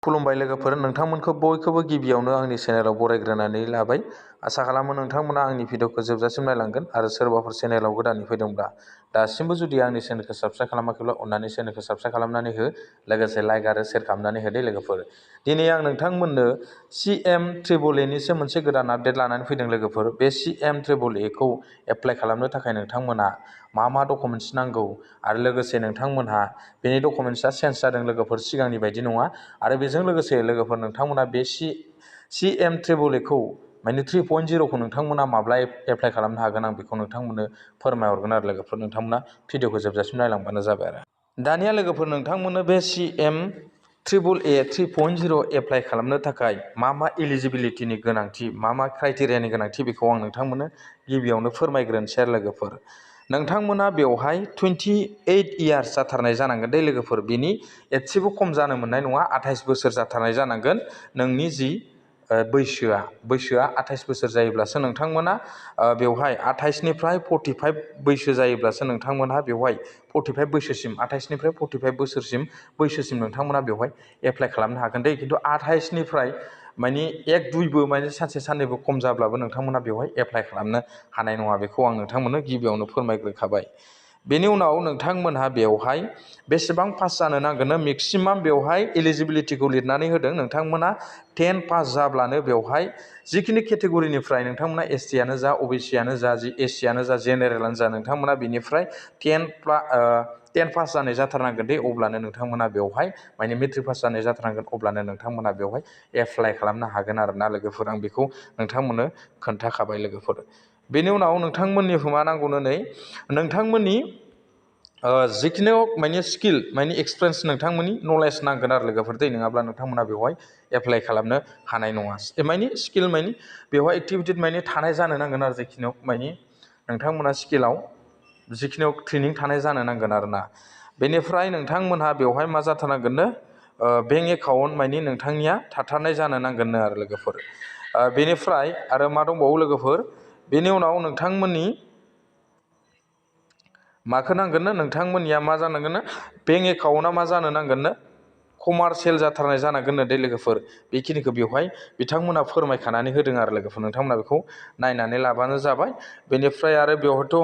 खुलुमबाय लोगोफोर, नोंथांमोनखौ बयखौबो गिबियावनो आंनि चेनेलाव बरायग्रोनानै लाबाय। आसा खालामो नोंथांमोना आंनि भिडिअखौ जोबजासिम नायलांगोन आरो सोरबाफोर चेनेलाव गोदानै फैदोंब्ला दासिमबो जुदि आंनि चेनेलखौ साबस्क्राइब खालामाखैब्ला अन्नानै चेनेलखौ साबस्क्राइब खालामनानै हो, लोगोसे लाइक आरो शेयार खालामनानै होदो लोगोफोर। दिनै आं नोंथांमोननो CMAAAनिसो मोनसे गोदान आपडेट लानानै फैदों लोगोफोर। बे CMAAखौ एप्लाइ खालामनो थाखाय नोंथांमोनहा मा डकुमेन्ट्स नांगौ आरो लोगोसे नोंथांमोनहा बेनि डकुमेन्ट्सआ चेन्ज जादों लोगोफोर, सिगांनि बायदि नङा। आरो बेजों लोगोसे लोगोफोर नोंथांमोना बे CMAAखौ माने 3.0खौ नोंथांमोना माब्ला एप्लाइ खालामनो हागोन आं बेखौ नोंथांमोननो फोरमायहरगोन आरो लोगोफोर। नोंथांमोना भिडिअखौ जोबजासिम नायलांबानो जाबाय आरो। दानिया लोगोफोर नोंथांमोननो बे CMAAA 3.0 एप्लाइ खालामनो थाखाय मा इलिजिबिलिटिनि गोनांथि, मा क्राइटेरियानि गोनांथि बेखौ आं नोंथांमोननो गिबियावनो फोरमायग्रोनोसै आरो लोगोफोर। नोंथांमोना बेवहाय 28 इयार्स जाथारनाय जानांगोन दे लोगोफोर। बेनि एसेबो खम जानो मोननाय नङा। 28 बोसोर जाथारनाय जानांगोन नोंनि जि बैसोआ 28 बोसोर जायोब्लासो नोंथांमोना बेवहाय 28निफ्राय 45 बैसो जायोब्लासो नोंथांमोनहा बेवहाय 45 बैसोसिम 28निफ्राय 45 बोसोरसिम बैसोसिम नोंथांमोना बेवहाय एप्लाइ खालामनो हागोन दे। खिन्थु 28निफ्राय माने 1-2बो माने सानसे साननैबो खम जाब्लाबो नोंथांमोना बेवहाय एप्लाइ खालामनो हानाय नङा। बेखौ आं नोंथांमोननो गिबियावनो फोरमायग्रोखाबाय। बेनि उनाव नोंथांमोनहा बेवहाय बेसेबां पास जानो नांगोन, मेक्सिमाम बेवहाय इलिजिबिलिटिखौ लिरनानै होदों। नोंथांमोना 10 पास जाब्लानो बेवहाय जिखिनि केटेगरिनिफ्राय नोंथांमोना STयानो जा, OBCयानो जा, SCयानो जा, जेनेरेलानो जा, नोंथांमोना बेनिफ्राय 10 पास जानाय जाथारनांगोन दे। अब्लानो नोंथांमोना बेवहाय माने मेट्रिक पास जानाय जाथारनांगोन, अब्लानो नोंथांमोना बेवहाय एप्लाइ खालामनो हागोन आरोना लोगोफोर। आं बेखौ नोंथांमोननो खोन्थाखाबाय लोगोफोर। बेनि उनाव नोंथांमोननि मा नांगौनो नै नोंथांमोननि जिखिनि माने स्किल माने एक्सपिरियेन्स, नोंथांमोननि नलेज नांगोन आरो लोगोफोर दै। नङाब्ला नोंथांमोना बेवहाय एप्लाइ खालामनो हानाय नङा। माने स्किल माने बेवहाय एक्टिभिटि माने थानाय जानो नांगोन आरो जिखिनियाव माने नोंथांमोना स्किलाव जिखिनियाव ट्रेनिं थानाय जानो नांगोन आरोना। बेनिफ्राय नोंथांमोनहा बेवहाय मा जाथारनांगोननो, बेंक एकाउन्ट माने नोंथांनिया थाथारनाय जानो नांगोननो आरो लोगोफोर। बेनिफ्राय आरो मा दंबावो लोगोफोर, बेनि उनाव नोंथांमोननि माखौ नांगोननो, नोंथांमोननिया मा जानांगोननो, बेंक एकाउन्टआ मा जानो नांगोननो, कमार्सियेल जाथारनाय जानांगोननो दे लोगोफोर। बेखिनिखौ बेवहाय बिथांमोना फोरमायखानानै होदों आरो लोगोफोर। नोंथांमोना बेखौ नायनानै लाबानो जाबाय। बेनिफ्राय आरो बेवहायथ'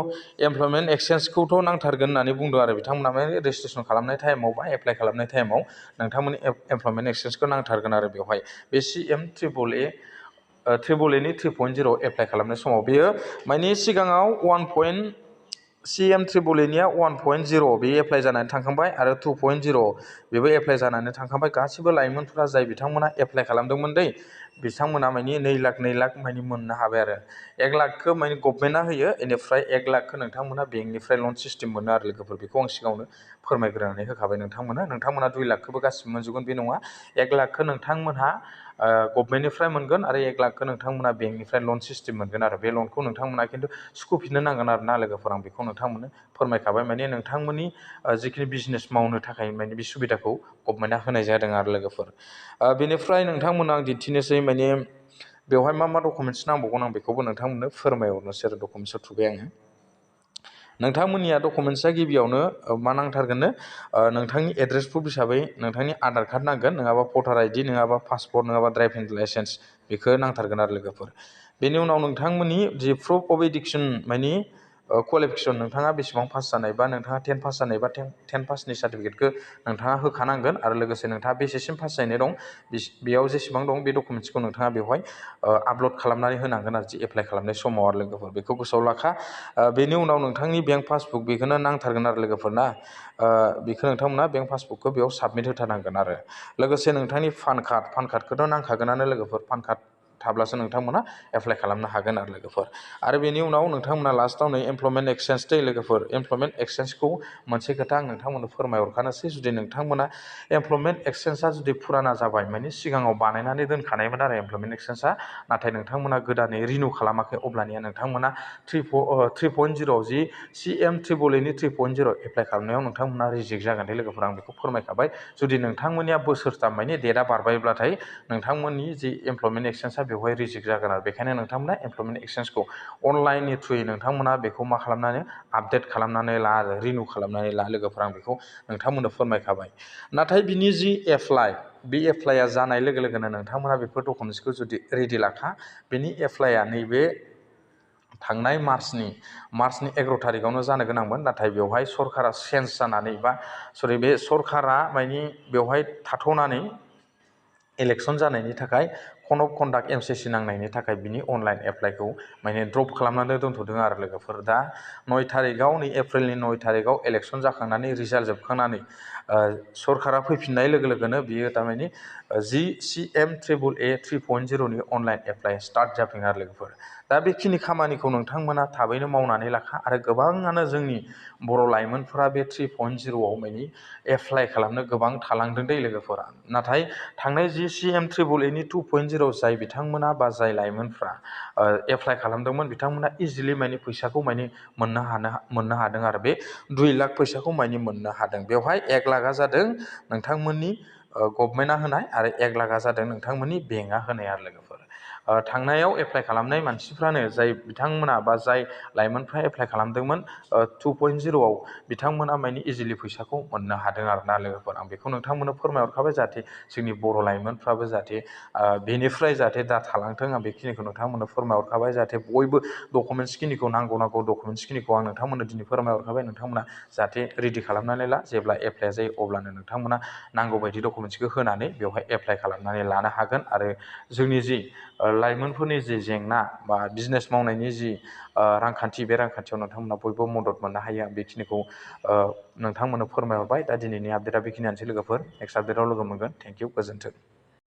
एमप्लयमेन्ट एक्सचेन्जखौथ' नांथारगोन होननानै बुंदों आरो बिथांमोना। माने रेजिस्ट्रेसन खालामनाय टाइमाव बा एप्लाइ खालामनाय टाइमाव नोंथांमोननि एमप्लयमेन्ट एक्सचेन्जखौ नांथारगोन आरो बेवहाय बे CMAAA 3.0 एप्लाइ खालामनाय समाव। बेयो माने सिगाङाव CMAAनिया 1.0 बेयो एप्लाइ जानानै थांखांबाय आरो 2.0 बेबो एप्लाइ जानानै थांखांबाय। गासिबो लाइमोनफोरा जाय बिथांमोना एप्लाइ खालामदोंमोन दै, बिथांमोना माने 2 लाख माने मोननो हाबाय आरो। 1 लाखखौ माने गभमेन्टआ होयो, बेनिफ्राय 1 लाखखौ नोंथांमोना बेंकनिफ्राय लन सिस्टेम मोनो आरो लोगोफोर। बेखौ आं सिगाङावनो फोरमायग्रोनानै होखाबाय नोंथांमोना 2 लाखखौबो गासिबो मोनजोबगोन बे नङा। 1 लाखखौ नोंथांमोनहा गभमेन्टनिफ्राय मोनगोन आरो 1 लाखखौ नोंथांमोना बेंकनिफ्राय लन सिस्टेम मोनगोन आरो। बे लनखौ नोंथांमोना खिन्थु सुख'फिननो नांगोन आरो ना लोगोफोर। आं बेखौ नोंथांमोननो फोरमायखाबाय। माने नोंथांमोननि जिखिनि बिजनेस मावनो थाखाय माने बे सुबिदाखौ गभमेन्टआ होनाय जादों आरो लोगोफोर। बेनिफ्राय नोंथांमोना आं दिन्थिनोसै माने बेवहाय मा डकुमेन्ट्स नांबावगोन आं बेखौबो नोंथांमोननो फोरमायहरनोसै आरो। डकुमेन्ट्सआव थुबाय आङो। नोंथांमोननिया डकुमेन्ट्सआ गिबियावनो मा नांथारगोननो, नोंथांनि एड्रेस प्रुफ हिसाबै नोंथांनि आधार कार्ड नांगोन, नङाबा भटार ID, नङाबा पासपर्ट, नङाबा ड्राइभिं लाइसेन्स, बेखौ नांथारगोन आरो लोगोफोर। बेनि उनाव नोंथांमोननि जि प्रुफ अफ एडुकेसन माने क्वालिफिकेसन, नोंथाङा बेसेबां पास जानाय बा नोंथाङा 10 पास जानाय बा 10 पासनि सार्टिफिकेटखौ नोंथाङा होखानांगोन आरो लोगोसे नोंथाङा बेसेसिम पास जानाय दं बेयाव जेसेबां दं बे डकुमेन्ट्सखौ नोंथाङा बेवहाय आपल'ड खालामनानै होनांगोन आरो जि एप्लाइ खालामनाय समाव आरो लोगोफोर। बेखौ गोसोआव लाखा। बेनि उनाव नोंथांनि बेंक पासबुक बेखौनो नांथारगोन आरो लोगोफोर ना। बेखौ नोंथांमोना बेंक पासबुकखौ बेयाव साबमिट होथारनांगोन आरो लोगोसे नोंथांनि पान कार्डखौथ' नांखागोनानो लोगोफोर। पान कार्ड थाब्लासो नोंथांमोना एप्लाइ खालामनो हागोन आरो लोगोफोर। आरो बेनि उनाव नोंथांमोना लास्टआव नै एमप्लयमेन्ट एक्सचेन्ज दे लोगोफोर। एमप्लयमेन्ट एक्सचेन्जखौ मोनसे खोथा आं नोंथांमोननो फोरमायहरखानोसै। जुदि नोंथांमोना एमप्लयमेन्ट एक्सचेन्जआ जुदि फुराना जाबाय, माने सिगाङाव बानायनानै दोनखानायमोन आरो एमप्लयमेन्ट एक्सचेन्जआ, नाथाय नोंथांमोना गोदानै रिनिउ खालामाखै, अब्लानिया नोंथांमोना 3.0 जि CMAAनि 3.0 एप्लाइ खालामनायाव नोंथांमोना रिजेक्ट जागोन दे लोगोफोर। आं बेखौ फोरमायखाबाय। जुदि नोंथांमोननिया बोसोरथाम माने डेटआ बारबायब्लाथाय नोंथांमोननि जि एमप्लयमेन्ट एक्सचेन्जआ बेवहाय रिजेक्ट जागोन आरो। बेखायनो नोंथांमोना एमप्लयमेन्ट एक्सचेन्जखौ अनलाइननि थ्रुयै नोंथांमोना बेखौ मा खालामनानै आपडेट खालामनानै ला आरो रिनिउ खालामनानै ला लोगोफोर। आं बेखौ नोंथांमोननो फोरमायखाबाय। नाथाय बिनि जि बे एप्लाइआ जानाय लोगो लोगोनो नोंथांमोना बेफोर डकुमेन्टसखौ जुदि रेडि लाखा, बेनि एप्लाइआ नैबे थांनाय मार्चनि 11 थारिखआवनो जानो गोनांमोन, नाथाय बेवहाय सरकारा चेन्ज जानानै बे सरकारा मानि बेवहाय थाथ'नानै इलेक्सन जानायनि थाखाय कड अफ कन्डाक्ट MCC नांनायनि थाखाय बिनि अनलाइन एप्लाइखौ माने ड्रप खालामनानै दोनथ'दों आरो लोगोफोर। दा 9 थारिखआव एप्रिलनि 9 थारिखआव इलेक्सन जाखांनानै रिजाल्ट जोबखांनानै सरकारा फैफिननाय लोगो लोगोनो बियो थारमाने CMAAA 3.0 नि अनलाइन एप्लाइ स्टार्ट जाफिनो आरो लोगोफोर। दा बेखिनि खामानिखौ नोंथांमोना थाबैनो मावनानै लाखा, आरो गोबाङानो जोंनि बर' लाइमोनफोरा बे 3.0आव माने एप्लाइ खालामनो गोबां थालांदों दै लोगोफोरा। नाथाय थांनाय CMAAA नि 2.0 जाय बिथांमोना बा जाय लाइमोनफ्रा एप्लाइ खालामदोंमोन बिथांमोना इजिलि माने फैसाखौ माने मोननो हादों आरो बे 2 लाख फैसाखौ माने मोननो हादों। बेवहाय 1 लाखआ जादों नोंथांमोननि गभमेन्टआ होनाय, आरो 1 लाखआ जादों नोंथांमोननि बेंकआ होनाय आरो लोगोफोर। थांनायाव एप्लाइ खालामनाय मानसिफ्रानो जाय बिथांमोना बा जाय लाइमोनफ्रा एप्लाइ खालामदोंमोन 2.0आव बिथांमोना माने इजिलि फैसाखौ मोननो हादों आरोना लोगोफोर। आं बेखौ नोंथांमोननो फोरमायहरखाबाय, जाहाथे जोंनि बर' लाइमोनफ्राबो जाहाथे बेनिफ्राय जाहाथे दा थालांथों, आं बेखिनिखौ नोंथांमोननो फोरमायहरखाबाय। जाहाथे बयबो डकुमेन्टस खिनिखौ नांगौ डकुमेन्टस खिनिखौ आं नोंथांमोननो दिनै फोरमायहरखाबाय। नोंथांमोना जाहाथे रेडि खालामनानै ला, जेब्ला एप्लाइआ जायो अब्लानो नोंथांमोना नांगौ बायदि डकुमेन्टसखौ होनानै बेवहाय एप्लाइ खालामनानै लानो हागोन। आरो जोंनि जि लाइमोनफोरनि जि जेंना बा बिजनेस मावनायनि जि रांखान्थि, बे रांखान्थियाव नोंथांमोना बयबो मदद मोननो हायो। आं बेखिनिखौ नोंथांमोननो फोरमायहरबाय। दा दिनैनि आपडेटआ बेखिनियानोसै लोगोफोर। नेक्स्ट आपडेटआव लोगो मोनगोन। थेंक इउ, गोजोन्थों।